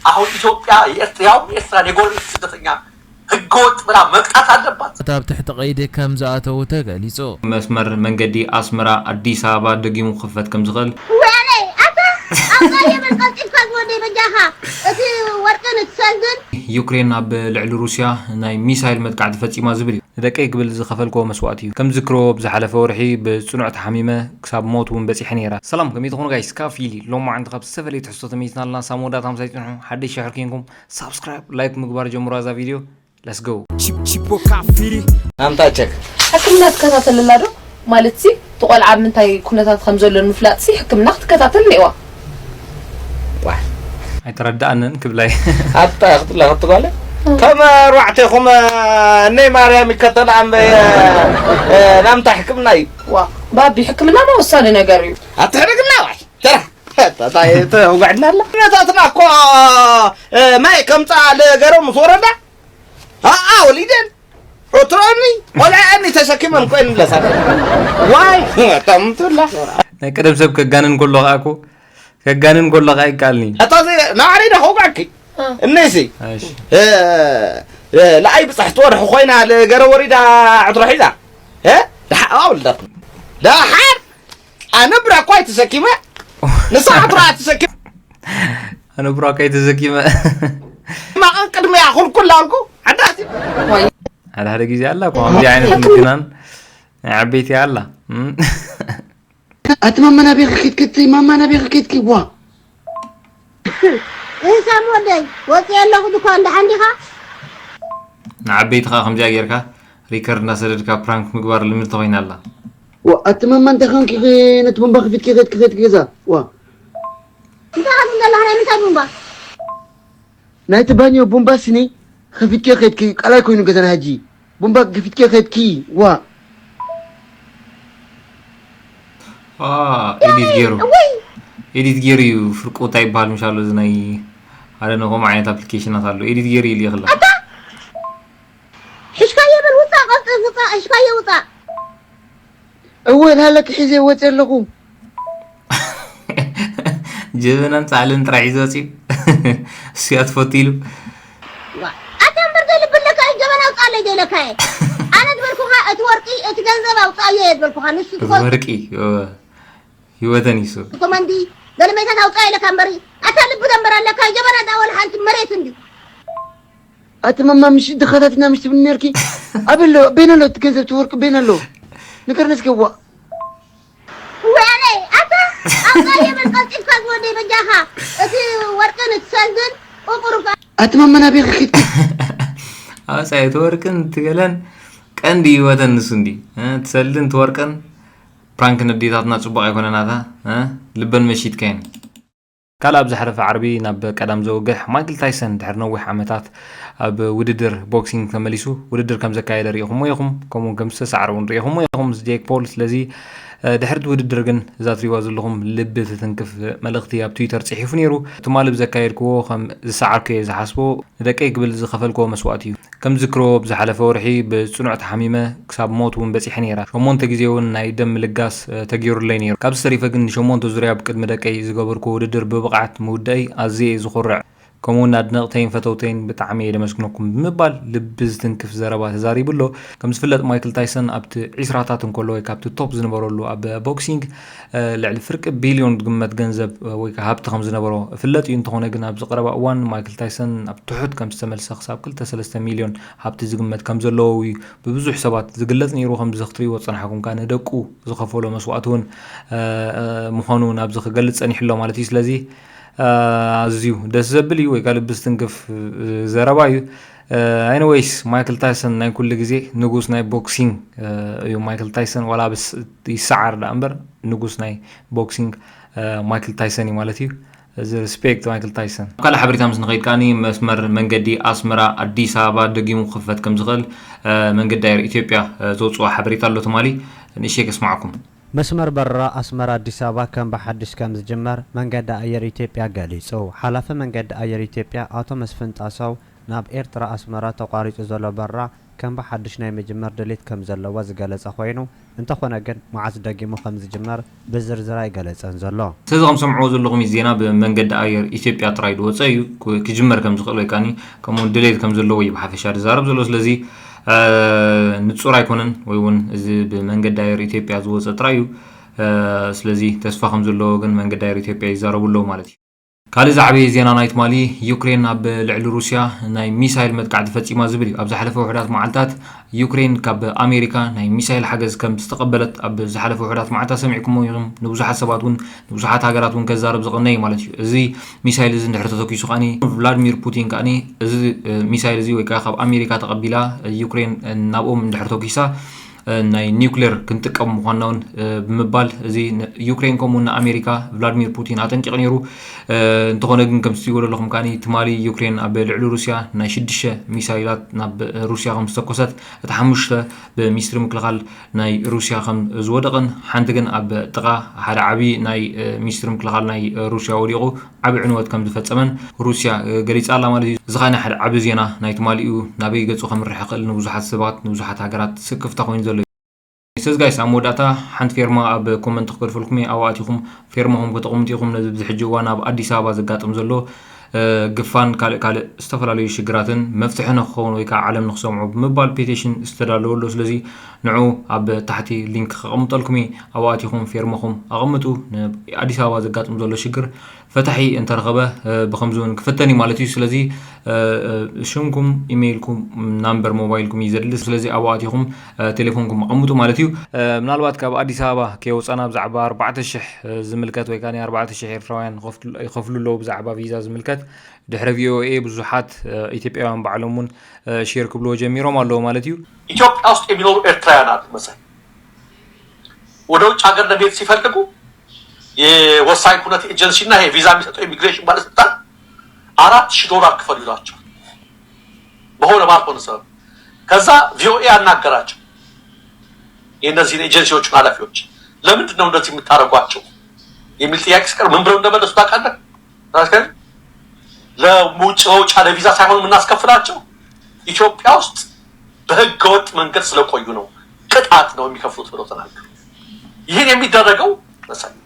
አሁን ኢትዮጵያ የኤርትራ፣ ያውም የኤርትራን የጎረቤት ስደተኛ ህገወጥ ብላ መቅጣት አለባት። ኣብ ትሕቲ ቀይዲ ከም ዝኣተዉ ተገሊጹ። መስመር መንገዲ ኣስመራ ኣዲስ ኣበባ ደጊሙ ክኽፈት ከም ዝኽእል ወያነይ ኣታ ኣብዛ የመን ቀልጢፍካ ዝወደይ በጃኻ እቲ ወርቅን እቲ ሰልድን ዩክሬን ኣብ ልዕሊ ሩስያ ናይ ሚሳይል መጥቃዕቲ ፈጺማ ዝብል እዩ። ንደቀይ ክብል ዝኸፈልክዎ መስዋእቲ እዩ። ከም ዝክርዎ ብዝሓለፈ ወርሒ ብጽኑዕ ተሓሚመ ክሳብ ሞት እውን በጺሐ ነይረ። ሰላም ከመይ ትኾኑ ጋይስ? ካብ ፊሊ ሎማዓንቲ ካብ ዝተፈላለየ ትሕዝቶ ተመይዝና ኣለና። ሳብ መወዳእታ ምሳይ ጽንሑ። ሓደሽ ሽሕር ኬንኩም ሳብስክራይብ ላይክ ምግባር ጀምሩ። ኣዛ ቪድዮ let's go። Chip- Chipoka Firi. ኣምጣ ቸክ ሕክምና ትከታተለላ ዶ? ማለት ሲ እቲ ቆልዓ ኣብ ምንታይ ኩነታት ከም ዘሎ ንምፍላጥ ሲ ሕክምና ክትከታተል ነይዋ። ኣይተረዳኣንን ክብላይ ኣታ ክትላ ክትባለ ከም ኣርባዕቴኹም እነይ ማርያም ይከተላ እምበየ ናምታ ሕክምና እዩ ዋ ባቢ ሕክምና ማ ወሳኒ ነገር እዩ። ኣትሕደግና ዋይ ተራ ተውግዕና ኣላ ነታትና እኮ ማይ ከምፃ ለገረው ምስ ወረዳ ኣኣ ወሊደን ዑትሮኒ ቆልዐኒ ተሸኪመን ኮይን ለሳ ዋይ ተምትላ ናይ ቀደም ሰብ ከጋንን ከሎ ከዓ እኮ ከጋንን ከሎ ከዓ ይከኣልኒ እታ ናዕሪ ዳ ከውጋዕኪ እነይሲ እሺ ለኣይ ብፅሕቲ ወርሒ ኮይና ለገረ ወሪዳ ዕትሮ ሒዛ ደሓ ኣውልዳት ደሓር ኣነ ብራ እኳ ኣይተሰኪመ ንሳ ዕትሮ ኣትሰኪመ ኣነ ብራ ከይተሰኪመ ማቐን ቅድሚያ ኩልኩል ኣልኩ ዓዳሲ ሓደ ሓደ ግዜ ኣላ እኮ ከምዚ ዓይነት ምግናን ናይ ዓበይቲ ኣላ እም። ኣቲ ማማ ናበይ ከይድኪ ማማ ናበይ ከይድኪ ዋ እህ ሳም ወደይ ወፂአ ኣለኹ ድኳን ደሓን ዲኻ? ንዓበይቲ ከዓ ከምዚኣ ጌርካ ሪከርድ እናሰደድካ ፕራንክ ምግባር ልምድ ተኮይና ኣላ ዋ ኣቲ ማማ እንታይ ኮንኪ ነቲ ቡምባ ከፊትኪ ከይድኪ ከይድኪ ገዛ ዋ እንታይ ካብዚ ዘለኻ ናይ ምንታይ ቡምባ? ናይቲ ባኞ ቡምባ ስኒ ከፊትኪ ከይድኪ ቃላይ ኮይኑ ገዛና ሕጂ ቡምባ ከፊትኪ ከይድኪ ዋ ኤዲት ገይሩ ኤዲት ገይሩ እዩ ፍርቁ እንታይ ይበሃል ምሻሎ እዚ ናይ ሓደ ነኸም ዓይነት ኣፕሊኬሽናት ኣሎ ኤዲት ገይሩ ይልእኽላ ሕሽካየ በል ውፃእ ቀልጥፍ ውፃእ ሕሽካየ ውፃእ እወ ሃለክ ሒዘ ወፂ ኣለኹ ጀበናን ፃዕልን ጥራሕ እዩ ዝወፅእ እሱ እያ ትፈቱ ኢሉ ኣታ እምበር ዘይልብለካ እዩ ጀበና ኣውፃለይ ዘይለካየ ኣነ ዝበልኩኻ እቲ ወርቂ እቲ ገንዘብ ኣውፃእዮ እየ ዝበልኩኻ ንሱ ወርቂ ህይወተን ይሱ ኮመንዲ ገለመታት ኣውፃ ኢለካ እምበሪ ኣታ ልቢ ደንበር ኣለካ ጀበና ዳወል ሓንቲ መሬት እንዲ ኣቲ ማማ ምሽ ድኻታትና ምሽ ትብል ነርኪ ኣበሎ ቤን ኣሎ እቲ ገንዘብ ትወርቂ ቤን ኣሎ ንገርነስ ገዋ ወያነይ ኣታ ኣብዛ የመን ቀልጢፍካ ዝወደይ በጃኻ እቲ ወርቅን እቲ ሰልድን ቁቁሩፍ ኣቲ ማማ ናበይ ከይድኪ ኣብፃ እቲ ወርቅን እቲ ገለን ቀንዲ ህይወተን ንሱ እንዲ ትሰልድን ትወርቅን ፕራንክ ነዴታትና ፅቡቅ ኣይኮነናታ ልበን መሺትካየን ካልእ ኣብ ዝሓለፈ ዓርቢ ናብ ቀዳም ዘውግሕ ማይክል ታይሰን ድሕሪ ነዊሕ ዓመታት ኣብ ውድድር ቦክሲንግ ተመሊሱ ውድድር ከም ዘካየደ ርኢኹሞ ኢኹም ከምኡውን ከም ዝተሳዕረ እውን ርኢኹሞ ኢኹም ምስ ጄክ ፖል ስለዚ ድሕሪ እቲ ውድድር ግን እዛ ትሪእዋ ዘለኹም ልቢ ትትንክፍ መልእኽቲ ኣብ ትዊተር ፅሒፉ ነይሩ ትማሊ ብዘካየድክዎ ከም ዝሰዓርኩ እየ ዝሓስቦ ንደቀይ ክብል ዝኸፈልክዎ መስዋእቲ እዩ ከም ዝክርዎ ብዝሓለፈ ወርሒ ብፅኑዕ ተሓሚመ ክሳብ ሞት እውን በፂሐ ነይረ ሸሞንተ ግዜ እውን ናይ ደም ምልጋስ ተገይሩለይ ነይሩ ካብዚ ተሪፈ ግን ንሸሞንተ ዙርያ ብቅድሚ ደቀይ ዝገበርኩዎ ውድድር ብብቕዓት ምውዳእይ ኣዝየ እየ ዝኾርዕ ከምኡውን ኣድነቕተይን ፈተውተይን ብጣዕሚ እየ ደመስግነኩም ብምባል ልቢ ዝትንክፍ ዘረባ ተዛሪቡ ኣሎ ከም ዝፍለጥ ማይክል ታይሰን ኣብቲ ዒስራታት እንከሎ ወይ ካብቲ ቶፕ ዝነበረሉ ኣብ ቦክሲንግ ልዕሊ ፍርቂ ቢልዮን ዝግመት ገንዘብ ወይ ከዓ ሃብቲ ከም ዝነበሮ እፍለጥ እዩ እንተኾነ ግን ኣብዚ ቀረባ እዋን ማይክል ታይሰን ናብ ትሑት ከም ዝተመልሰ ክሳብ ክልተ ሰለስተ ሚልዮን ሃብቲ ዝግመት ከም ዘለዎ እዩ ብብዙሕ ሰባት ዝግለጽ ነይሩ ከምዚ ክትሪእዎ ዝጸናሕኩም ከዓ ንደቁ ዝኸፈሎ መስዋእቲ እውን ምዃኑ ናብዚ ክገልጽ ጸኒሑ ኣሎ ማለት እዩ ስለዚ ኣዝዩ ደስ ዘብል እዩ ወይ ከዓ ልቢ ዝትንክፍ ዘረባ እዩ anyways ማይክል ታይሰን ናይ ኩሉ ግዜ ንጉስ ናይ ቦክሲንግ እዩ ማይክል ታይሰን ዋላ ብስ ይሰዓር ዳ እምበር ንጉስ ናይ ቦክሲንግ ማይክል ታይሰን እዩ ማለት እዩ እዚ ሪስፔክት ማይክል ታይሰን ካልእ ሓበሬታ ምስ ንኸይድ ከዓኒ መስመር መንገዲ ኣስመራ ኣዲስ ኣበባ ደጊሙ ክኽፈት ከም ዝኽእል መንገዲ ኣየር ኢትዮጵያ ዘውፅኦ ሓበሬታ ኣሎ ትማሊ ንእሽተይ ከስማዕኩም መስመር በረራ ኣስመራ ኣዲስ ኣበባ ከም ብሓድሽ ከም ዝጅመር መንገዲ ኣየር ኢትዮጵያ ገሊጹ። ሓላፊ መንገዲ ኣየር ኢትዮጵያ ኣቶ መስፍን ጣሰው ናብ ኤርትራ ኣስመራ ተቋሪጹ ዘሎ በረራ ከም ብሓድሽ ናይ ምጅማር ድሌት ከም ዘለዎ ዝገለጸ ኮይኑ፣ እንተኾነ ግን መዓስ ደጊሙ ከም ዝጅመር ብዝርዝር ኣይገለጸን ዘሎ። ስለዚ ከም ሰምዕዎ ዘለኹም እዩ ዜና ብመንገዲ ኣየር ኢትዮጵያ ጥራይ ዝወጸ እዩ ክ- ክጅመር ከም ዝኽእል ወይ ከዓኒ ከምኡ ድሌት ከም ዘለዎ እዩ ብሓፈሻ ዝዛረብ ዘሎ። ስለዚ እ፣ ንጹር ኣይኮነን ወይ እውን እዚ ብመንገዲ ኣየር ኢትዮጵያ ዝወጸ ጥራይ እዩ። እ፣ ስለዚ ተስፋ ከም ዘለዎ ግን መንገዲ ኣየር ኢትዮጵያ ይዛረቡ ኣለዉ ማለት እዩ። ካልእ ዝዓበየ ዜና ናይ ትማሊ፣ ዩክሬን ኣብ ልዕሊ ሩስያ ናይ ሚሳይል መጥቃዕቲ ፈጺማ ዝብል እዩ። ኣብ ዝሓለፈ ውሑዳት መዓልታት ዩክሬን ካብ ኣሜሪካ ናይ ሚሳይል ሓገዝ ከም ዝተቐበለት ኣብ ዝሓለፈ ውሑዳት መዓልታት ሰሚዕኩሞ ኢኹም። ንብዙሓት ሰባት እውን ንብዙሓት ሃገራት እውን ከዛርብ ዝቐነየ ማለት እዩ። እዚ ሚሳይል እዚ እንድሕር ተተኪሱ ከዓኒ ቭላድሚር ፑቲን ከዓኒ እዚ ሚሳይል እዚ ወይ ከዓ ካብ ኣሜሪካ ተቐቢላ ዩክሬን ናብኦም እንድሕር ተኩሳ ናይ ኒውክሌር ክንጥቀም ምዃንና እውን ብምባል እዚ ዩክሬን ከምኡ ንኣሜሪካ ቭላድሚር ፑቲን ኣጠንቂቑ ነይሩ። እንተኾነ ግን ከምቲ ትሪእዎ ዘለኹም ከዓኒ ትማሊ ዩክሬን ኣብ ልዕሊ ሩስያ ናይ ሽዱሽተ ሚሳይላት ናብ ሩስያ ከም ዝተኮሰት እቲ ሓሙሽተ ብሚኒስትሪ ምክልኻል ናይ ሩስያ ከም ዝወደቐን ሓንቲ ግን ኣብ ጥቓ ሓደ ዓቢ ናይ ሚኒስትሪ ምክልኻል ናይ ሩስያ ወዲቑ ዓቢ ዕንወት ከም ዝፈጸመን ሩስያ ገሊጻ ኣላ ማለት እዩ። እዚ ኸኣ ሓደ ዓቢ ዜና ናይ ትማሊ እዩ። ናበይ ገጹ ከምርሕ ይኽእል ንብዙሓት ሰባት ንብዙሓት ሃገራት ስክፍታ ኮይኑ ዘሎ እዩ። ስለዚ ጋይስ ኣብ መወዳእታ ሓንቲ ፌርማ ኣብ ኮመንት ክገድፈልኩም እየ። ኣብኣ ኣቲኹም ፌርማኹም ከተቐምጡ ኢኹም። ነዚ ብዚ ሕጂ እዋን ኣብ ኣዲስ ኣበባ ዘጋጥም ዘሎ ግፋን ካልእ ካልእ ዝተፈላለዩ ሽግራትን መፍትሒ ንክኸውን ወይ ከዓ ዓለም ንክሰምዖ ብምባል ፔቲሽን ዝተዳለወ ኣሎ። ስለዚ ንዑ ኣብ ታሕቲ ሊንክ ከቐምጠልኩም እየ። ኣብኡ ኣቲኹም ፌርማኹም ኣቐምጡ። ንኣዲስ ኣበባ ዘጋጥም ዘሎ ሽግር ፈታሒ እንተረኸበ ብከምዚ እውን ክፍተን እዩ ማለት እዩ። ስለዚ ሽምኩም፣ ኢሜይልኩም፣ ናምበር ሞባይልኩም እዩ ዘድሊ። ስለዚ ኣብኡ ኣቲኹም ቴሌፎንኩም ኣቐምጡ ማለት እዩ። ምናልባት ካብ ኣዲስ ኣበባ ከየውፃና ብዛዕባ ኣርባዕተ ሽሕ ዝምልከት ወይ ከዓ ኣርባዕተ ሽሕ ኤርትራውያን ይኸፍሉ ኣለዉ ብዛዕባ ቪዛ ዝምልከት ድሕሪ ቪኦኤ ብዙሓት ኢትዮጵያውያን ባዕሎም እውን ሼር ክብልዎ ጀሚሮም ኣለዉ ማለት እዩ። ኢትዮጵያ ውስጥ የሚኖሩ ኤርትራውያን አሉ መሳይ ወደ ውጭ ሀገር ለመሄድ ሲፈልጉ የወሳኝ ኩነት ኤጀንሲና ይሄ ቪዛ የሚሰጠው ኢሚግሬሽን ባለስልጣን አራት ሺህ ዶላር ክፈሉ ይሏቸዋል። በሆነ ባልሆነ ሰበብ ከዛ ቪኦኤ ያናገራቸው የእነዚህን ኤጀንሲዎቹን ኃላፊዎች ለምንድን ነው እንደዚህ የምታደርጓቸው የሚል ጥያቄ ሲቀርብ ምን ብለው እንደመለሱ ታውቃለህ? ራስከን ለውጭ መውጫ ለቪዛ ሳይሆን የምናስከፍላቸው ኢትዮጵያ ውስጥ በህገ ወጥ መንገድ ስለቆዩ ነው፣ ቅጣት ነው የሚከፍሉት ብለው ተናገሩ። ይህን የሚደረገው መሰለኝ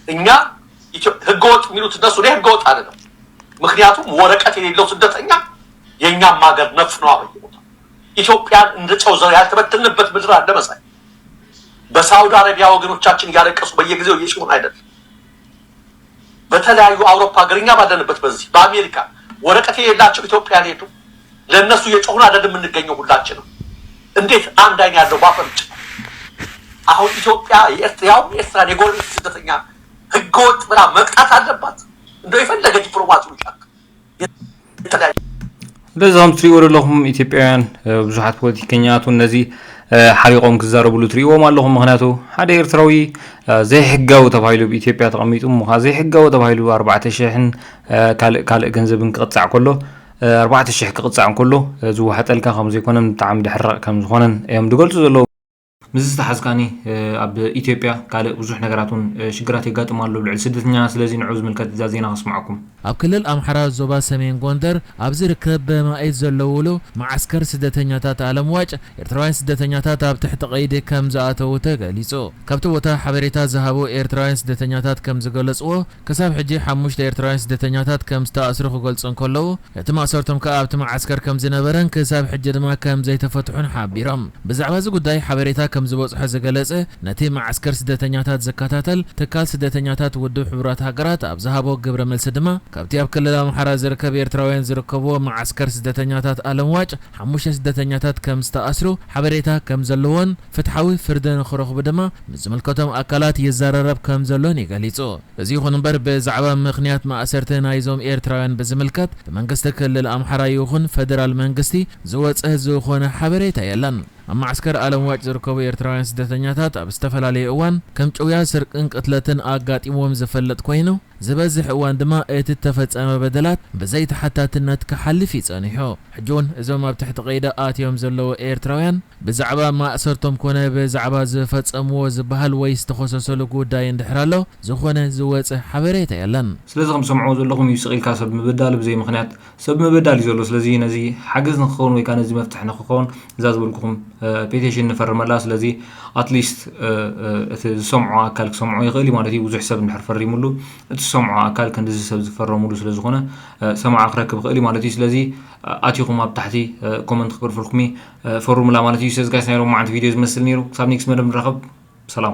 እኛ ኢትዮ- ህገ ወጥ የሚሉት እነሱ፣ እኔ ህገ ወጥ አይደለም። ምክንያቱም ወረቀት የሌለው ስደተኛ የእኛም ሀገር ነፍ ነው አበየቦታ ኢትዮጵያን እንደ ጨው ዘር ያልተበተንበት ምድር አለ መሳይ። በሳውዲ አረቢያ ወገኖቻችን እያለቀሱ በየጊዜው እየጮሁን አይደለም። በተለያዩ አውሮፓ ሀገር እኛ ባለንበት በዚህ በአሜሪካ ወረቀት የሌላቸው ኢትዮጵያን የሉ። ለእነሱ እየጮሁን አይደለም የምንገኘው ሁላችንም። እንዴት አንድ አይን ያለው ባፈንጭ አሁን ኢትዮጵያ የኤርትራ ያውም ኤርትራን የጎረቤት ስደተኛ ህገወጥ ብላ መቅጣት አለባት። እንደው የፈለገ ዲፕሎማሲ ውሻክ የተለያዩ በዚ ከም ትሪእዎ ዘለኹም ኢትዮጵያውያን ብዙሓት ፖለቲከኛታት እውን ነዚ ሓሪቖም ክዛረብሉ ትሪእዎም ኣለኹም። ምክንያቱ ሓደ ኤርትራዊ ዘይሕጋዊ ተባሂሉ ብኢትዮጵያ ተቐሚጡ እሞ ከዓ ዘይሕጋዊ ተባሂሉ ኣርባዕተ ሽሕን ካልእ ካልእ ገንዘብን ክቕፃዕ ከሎ ኣርባዕተ ሽሕ ክቕፃዕ እንከሎ ዝወሓጠልካ ከም ዘይኮነን ብጣዕሚ ድሕራቕ ከም ዝኾነን እዮም ዝገልፁ ዘለዉ። ምስዚ ዝተሓዝ ከዓኒ ኣብ ኢትዮጵያ ካልእ ብዙሕ ነገራት እውን ሽግራት የጋጥም ኣሎ። ልዕሊ ስደተኛና ስለዚ ንዑ ዝምልከት እዛ ዜና ከስምዓኩም። ኣብ ክልል ኣምሓራ ዞባ ሰሜን ጎንደር ኣብ ዝርከብ በማኢት ዘለውሉ መዓስከር ስደተኛታት ኣለምዋጭ ኤርትራውያን ስደተኛታት ኣብ ትሕቲ ቀይዲ ከም ዝኣተዉ ተገሊጹ። ካብቲ ቦታ ሓበሬታ ዝሃቡ ኤርትራውያን ስደተኛታት ከም ዝገለጽዎ ክሳብ ሕጂ ሓሙሽተ ኤርትራውያን ስደተኛታት ከም ዝተኣስሩ ክገልጹ እንከለዉ እቲ ማእሰርቶም ከኣ ኣብቲ መዓስከር ከም ዝነበረን ክሳብ ሕጂ ድማ ከም ዘይተፈትሑን ሓቢሮም። ብዛዕባ እዚ ጉዳይ ሓበሬታ ከም ዝበጽሖ ዝገለጸ ነቲ መዓስከር ስደተኛታት ዝከታተል ትካል ስደተኛታት ውድብ ሕቡራት ሃገራት ኣብ ዝሃቦ ግብረ መልሲ ድማ ካብቲ ኣብ ክልል ኣምሓራ ዝርከብ ኤርትራውያን ዝርከብዎ መዓስከር ስደተኛታት ኣለምዋጭ ሓሙሽተ ስደተኛታት ከም ዝተኣስሩ ሓበሬታ ከም ዘለዎን ፍትሓዊ ፍርዲ ንኽረኽቡ ድማ ምስ ዝምልከቶም ኣካላት ይዘራረብ ከም ዘሎን እዩ ገሊጹ። እዚ ይኹን እምበር ብዛዕባ ምኽንያት ማእሰርቲ ናይዞም ኤርትራውያን ብዝምልከት ብመንግስቲ ክልል ኣምሓራ ይኹን ፈደራል መንግስቲ ዝወጸ ዝኾነ ሓበሬታ የለን። ኣብ ማዕስከር ኣለምዋጭ ዝርከቡ ኤርትራውያን ስደተኛታት ኣብ ዝተፈላለዩ እዋን ከም ጭውያ ስርቅን ቅትለትን ኣጋጢምዎም ዝፈልጥ ኮይኑ ዝበዝሕ እዋን ድማ እቲ እተፈጸመ በደላት ብዘይተሓታትነት ክሓልፍ እዩ ጸኒሑ። ሕጂ እውን እዞም ኣብ ትሕቲ ቀይዲ ኣትዮም ዘለዉ ኤርትራውያን ብዛዕባ ማእሰርቶም ኮነ ብዛዕባ ዝፈጸምዎ ዝበሃል ወይ ዝተኸሰሰሉ ጉዳይ እንድሕር ኣሎ ዝኾነ ዝወጸ ሓበሬታ የለን። ስለዚ ከም ትሰምዕዎ ዘለኹም እዩ ስቕ ኢልካ ሰብ ምብዳል ብዘይ ምኽንያት ሰብ ምብዳል እዩ ዘሎ። ስለዚ ነዚ ሓገዝ ንክኸውን ወይ ከዓ ነዚ መፍትሒ ንክኸውን እዛ ዝበልኩኹም ፔቲሽን ንፈርመላ። ስለዚ ኣትሊስት እቲ ዝሰምዖ ኣካል ክሰምዖ ይኽእል እዩ ማለት እዩ። ብዙሕ ሰብ እንድሕር ፈሪሙሉ እቲ ዝሰምዖ ኣካል ክንድዚ ሰብ ዝፈረሙሉ ስለዝኾነ ሰማዓ ክረክብ ይኽእል እዩ ማለት እዩ። ስለዚ ኣቲኹም ኣብ ታሕቲ ኮመንት ክገርፈልኩም ፈሩምላ ማለት እዩ። ስለዚ ጋይስ ናይ ሎማዓንቲ ቪድዮ ዝመስል ነይሩ። ክሳብ ኔክስት መደብ ንራኸብ። ሰላም።